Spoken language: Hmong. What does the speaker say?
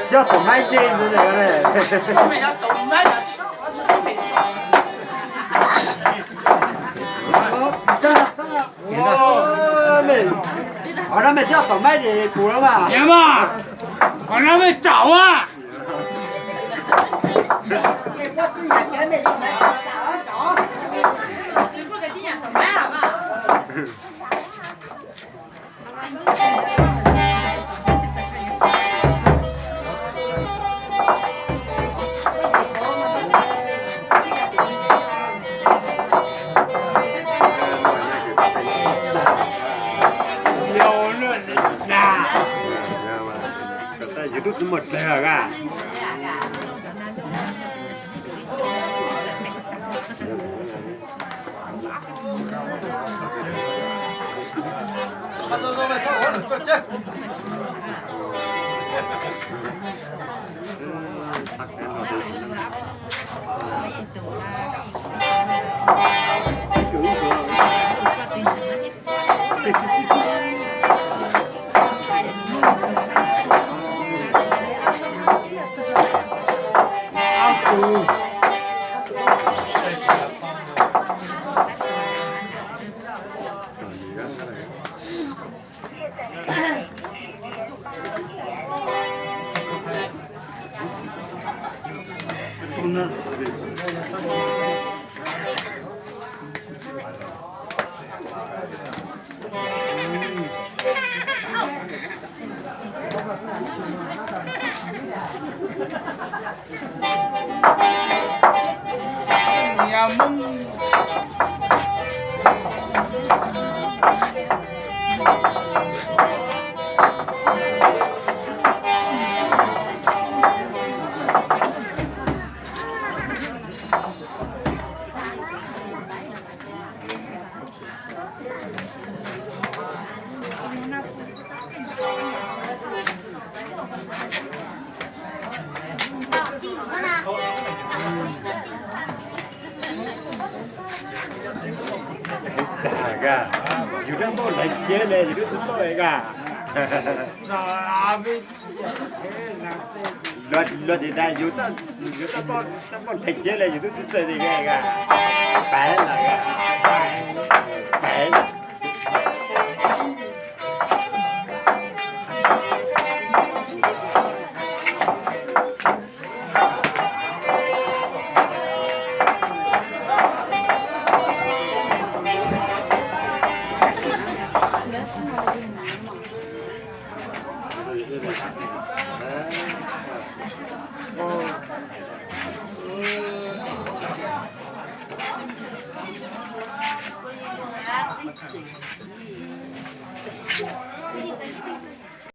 Coj tus maib ze ntxwv ne. Qhov no mej coj tus maib ze kuv lawm mas. Qhov no mej tsom a. Yus tub txwv muaj dlawg a. Yus twb paub leej twg ne, yus twb paub ka. Luag tias yus, yus twb paub leej twg ne, yus twb txawj txawj li ka. Pab lawm.